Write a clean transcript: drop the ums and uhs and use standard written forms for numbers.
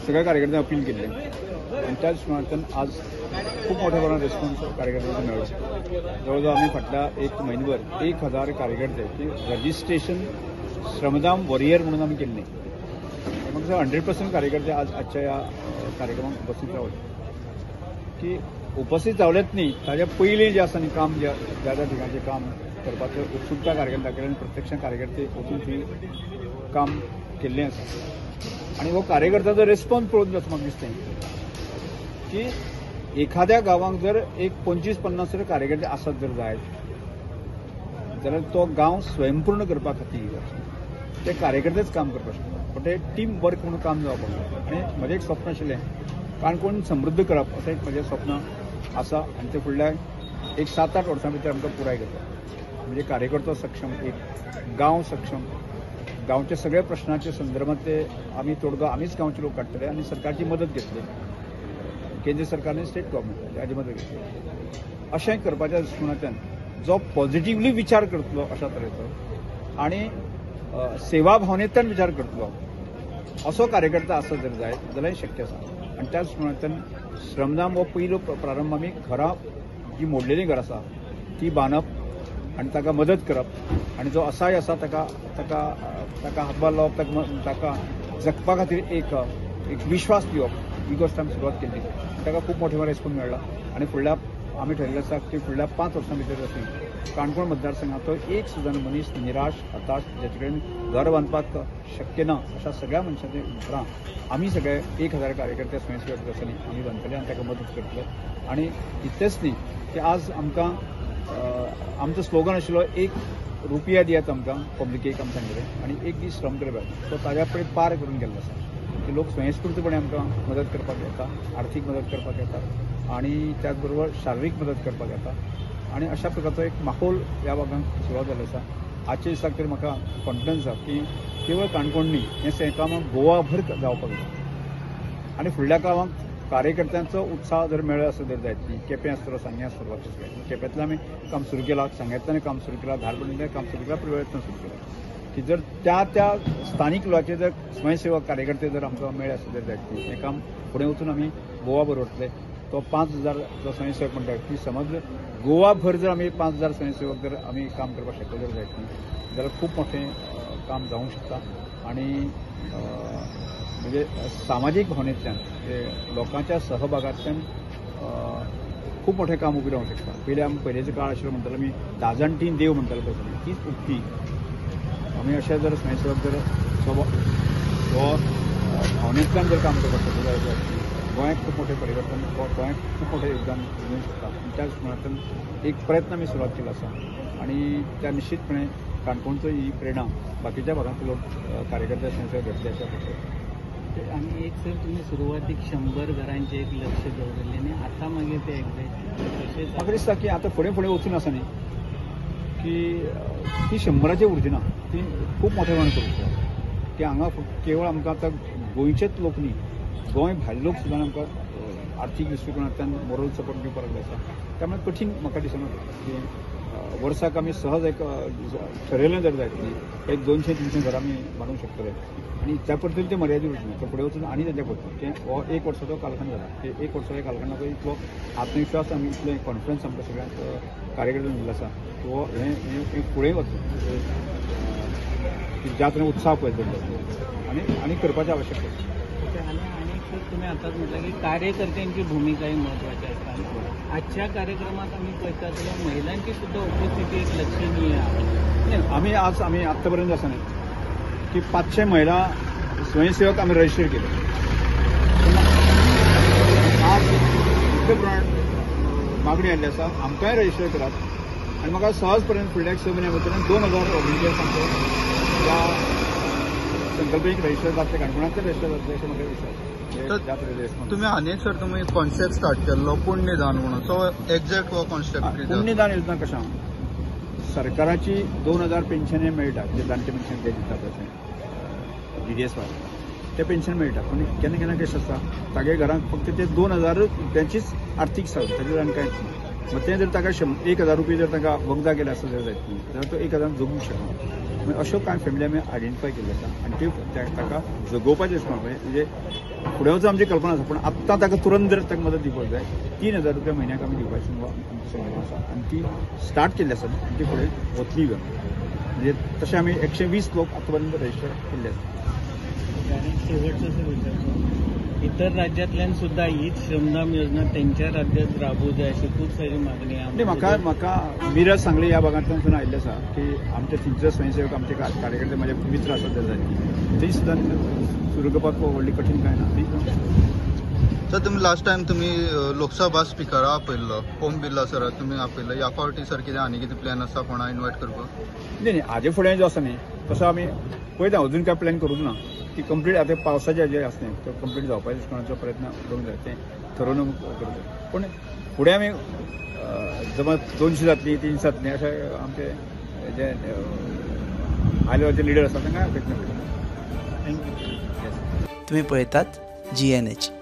सगळ्या कार्यकर्त्यांक अपील केल्लें आनी त्या दृश्टीकोनांतल्यान आज खूप मोठ्या प्रमाणात रिस्पॉन्स कार्यकर्त्यांचो मेळ्ळो. जवळ जवळ आमी फाटल्या एक म्हयनोभर 1000 कार्यकर्ते की रजिस्ट्रेशन श्रमदान वॉरियर म्हणून आमी केल्लें. म्हाका 100% कार्यकर्ते आज आजच्या ह्या कार्यक्रमाक उपस्थित रावले. की उपस्थित रावलेच न्ही, ताज्या पयलीं जें आसा न्ही काम, ज्या ज्या ज्या ठिकाणचें काम करपाचें उत्सुकता कार्यकर्ते दाखयली आनी प्रत्यक्ष कार्यकर्ते वचून थंय काम केल्लें आसा. आनी हो कार्यकर्त्याचो रेस्पॉन्स पळोवन जसो म्हाका दिसता की एखाद्या गांवांक जर एक 25-50 जर कार्यकर्ते आसत जर जायत जाल्यार तो गांव स्वयंपूर्ण करपा खातीर ते कार्यकर्तेच काम करपाक शकता. पण ते टीम वर्क म्हणून काम जावपाक जाय. आनी म्हजें एक स्वप्न आशिल्लें काणकोण समृद्ध करप, अशें एक म्हजें स्वप्न आसा आनी तें फुडल्या एक 7-8 वर्सां भितर आमकां पुराय करता. म्हणजे कार्यकर्तो सक्षम, एक गांव सक्षम, गांवच्या सगळ्या प्रश्नाच्या संदर्भात ते आमी तोडगो आमीच गांवचे लोक काडटले आनी सरकारची मदत घेतली, केंद्र सरकारने स्टेट गव्हर्नमेंट हाची मदत घेतली. अशें करपाच्या दृश्टीकोनांतल्यान जो पॉझिटिवली विचार करतलो अशा तरेचो आनी सेवा भावनेंतल्यान विचार करतलो असो कार्यकर्ता आसत जर जायत जाल्यार शक्य आसा. आनी त्या दृश्टीकोनांतल्यान श्रमदान हो पयलो प्रारंभ आमी घरां जी मोडलेलीं घरां आसा ती बांदप आनी ताका मदत करप आनी जो असाय आसा ताका ताका ताका हातभार लावप, ताका जगपा खातीर एक एक विश्वास दिवप ही गोश्ट आमी सुरवात केल्ली. ताका खूब मोठे रेस्पॉन्स मेळ्ळा आनी फुडल्या आमी ठरयल्लें आसा की फुडल्या 5 वर्सां भितर अशें काणकोण मतदारसंघांतलो एक सुद्दां मनीस निराश हताश जाचे कडेन घर बांदपाक शक्य ना अशा सगळ्या मनशांची घरां आमी सगळे 1000 कार्यकर्ते स्वयंसेवक आसतले आमी बांदतले आनी ताका मदत करतले. आनी इतलेंच न्ही की आज आमकां आमचो स्लोगन आशिल्लो 1 रुपया दियात आमकां पब्लिकेक आमी सांगलें आनी 1 दीस श्रम करपाक, तो ताज्या पळय पार करून गेल्लो आसा की लोक स्वयंस्फूर्तपणे आमकां मदत करपाक येता, आर्थीक मदत करपाक येता आनी त्याच बरोबर शारिरीक मदत करपाक येता आनी अशा प्रकारचो एक माहोल ह्या भागांत सुरवात जाल्लो आसा. आजच्या दिसाक तरी म्हाका कॉन्फिडन्स आसा की केवळ काणकोण न्ही, हें सगळें काम गोवाभर जावपाक जाय आनी फुडल्या कामाक कार्यकर्त्यांचो उत्साह जर मेळ्ळो आसत जर जायत न्ही, केपें आसतलो, सांगें आसतलो, केपेंतल्यान आमी काम सुरू केलां, सांग्यांतल्यान काम सुरू केलां, धारपणींतल्यान काम सुरू केलां, प्रिवेंतल्यान सुरू केलां की जर त्या त्या स्थानीक लोकांचे जर स्वयंसेवक कार्यकर्ते जर आमकां मेळ्ळे आसत जर जायत न्ही, हें काम फुडें वचून आमी गोवाभर व्हरतले. तो 5000 जो स्वयंसेवक म्हणटा की समज गोवाभर जर आमी 5000 स्वयंसेवक जर आमी काम करपाक शकले जर जायत न्ही जाल्यार खूब मोठें काम जावंक शकता. आनी म्हणजे सामाजीक भावनेंतल्यान लोकांच्या सहभागांतल्यान खूब मोठें काम उबें रावंक शकता. पयलीं आमी पयलींचो काळ आशिल्लो म्हणटाले आमी 10 जाण 3 देव म्हणटाले पळय, तीच उक्ती आमी अशें जर स्वयंसेवक जर हो भावनेंतल्यान जर काम करपाक शकता जाल्यार गोंयाक खूब मोठें परिवर्तन, गोंयाक खूब मोठें योगदान दिवंक शकता. आनी त्या दृश्टीकोनांतल्यान एक प्रयत्न आमी सुरवात केलो आसा आनी त्या निश्चितपणे काणकोणचो ही प्रेरणा बाकीच्या भागांतले लोक कार्यकर्ते स्वयंसेवक घेतले अशें अपेक्षा. आनी एक सर तुम्ही सुरवातीक 100 घरांचे एक लक्ष दवरिल्लें आनी आतां मागीर ते एक्झॅक्ट कशें? म्हाका दिसता की आतां फुडें फुडें वचून आसा न्ही की ती 100 उरची ना, ती खूब मोठ्या प्रमाणात करूंक शकता. की हांगा केवळ आमकां आतां गोंयचेच लोक न्ही, गोंय भायले लोक सुद्दां आमकां आर्थीक दृश्टिकोनांतल्यान मोरल सपोर्ट दिवपाक लागले आसा. त्यामुळे कठीण म्हाका दिसना की वर्साक आमी सहज एक ठरयलें जर जायत न्ही एक 200-300 घरां आमी बांदूंक शकतले आनी त्या परतून ते मर्यादीत उरचें ना, तर फुडें वचून आनी तांच्या पडटलें की हो 1 वर्साचो कालखंड जाला की 1 वर्साच्या कालखंडाचो इतलो आत्मविश्वास आमी इतलें कॉन्फिडन्स आमकां सगळ्यांक कार्यकर्त्यांक दिल्लो आसा की हो हें फुडें वचूं की ज्या तरेन उत्साह पळयत आनी आनी करपाची आवश्यकता आसा. आनी एक सर तुम्ही आतांच म्हटलं की कार्यकर्त्यांची भूमिका ही महत्वाची आसता. आजच्या कार्यक्रमात आम्ही पळयतात जाल्यार महिलांची सुद्धा उपस्थिती एक लक्षणीय आहे. आमी आज आमी आत्तापर्यंत आसा न्ही की 500 महिला स्वयंसेवक आमी रजिस्टर केले. आज इतले प्रमाणात मागणी आयिल्ली आसा आमकांय रजिस्टर करात आनी म्हाका सहज पर्यंत फुडल्या 6 म्हयन्या भितर 2000 व्हॉलंटियर्स आमचे ह्या संकल्पनेक रजिस्टर जातले, काणकोणांतले रजिस्टर जातले अशें म्हाका विश्वास. तुम्ही आनी सर तुम्ही कॉन्सेप्ट स्टार्ट केल्लो पुण्यदान म्हणून, सो एक्झॅक्ट हो कॉन्सेप्ट? पुण्यदान योजना कशें सरकाराची 2000 पेन्शन हें मेळटा, जे जाणटे पेन्शन ते दिता पळय DDS वाले ते पेन्शन मेळटा. पूण केन्ना केन्ना कशें आसता तागे घरांत फक्त ते 2000 रुपयांचीच आर्थीक साथ, ताजेर आनी कांयच ना. मग तें जर ताका 1000 रुपये जर ताका वखदां केले आसत जर जायत न्ही जाल्यार तो 1000 जगूंक शकना. मागीर अश्यो कांय फॅमिली आमी आयडेंटिफाय केल्ल्यो आसा आनी त्यो ताका जगोवपाचें म्हणजे फुडें वचून आमची कल्पना आसा, पूण आत्तां ताका तुरंत जर ताका मदत दिवपाक जाय 3,000 रुपया म्हयन्याक आमी दिवपाची आमची संकल्पना आसा आनी ती स्टार्ट केल्ली आसा आनी ती फुडें वतली बी. म्हणजे तशें आमी 120 लोक आतां पर्यंत रजिस्टर केल्ले आसा. आनी शेवटचं सर विचारतो, इतर राज्यांतल्यान सुद्धा हीच श्रमदान योजना त्यांच्या राज्यात राबवू जाय अशी खूप सारी मागणी आहे. नाही, म्हाका म्हाका मिरज सांगली ह्या भागांतल्यान सुद्दां आयिल्लें आसा की आमचे थंयचे स्वयंसेवक आमचे कार्यकर्ते म्हजे मित्र आसात ते थंय सुद्दां सुरू करपाक व्हडली कठीण कांय ना. सर तुमी लास्ट टायम तुमी लोकसभा स्पिकरा आपयल्लो ओम बिर्ला सराक तुमी आपयल्लो, ह्या फावटी सर कितें आनी कितें प्लॅन आसा कोणा इन्वायट करपाक? न्ही न्ही, हाजे फुडें जो आसा न्ही तसो आमी पळयता, अजून काय प्लॅन करूंक ना की कंप्लीट आतां पावसाचे जे आसा न्ही तो कंप्लीट जावपाचें कोणाचो प्रयत्न करूंक जाय तें थरोवन करता. पूण फुडें आमी जमा 200 जातली 300 जातली अशें आमचे जे हाय लेवलचे लिडर आसा तांकां प्रयत्न करता. Thank you. तुम्ही पळयतात GNH.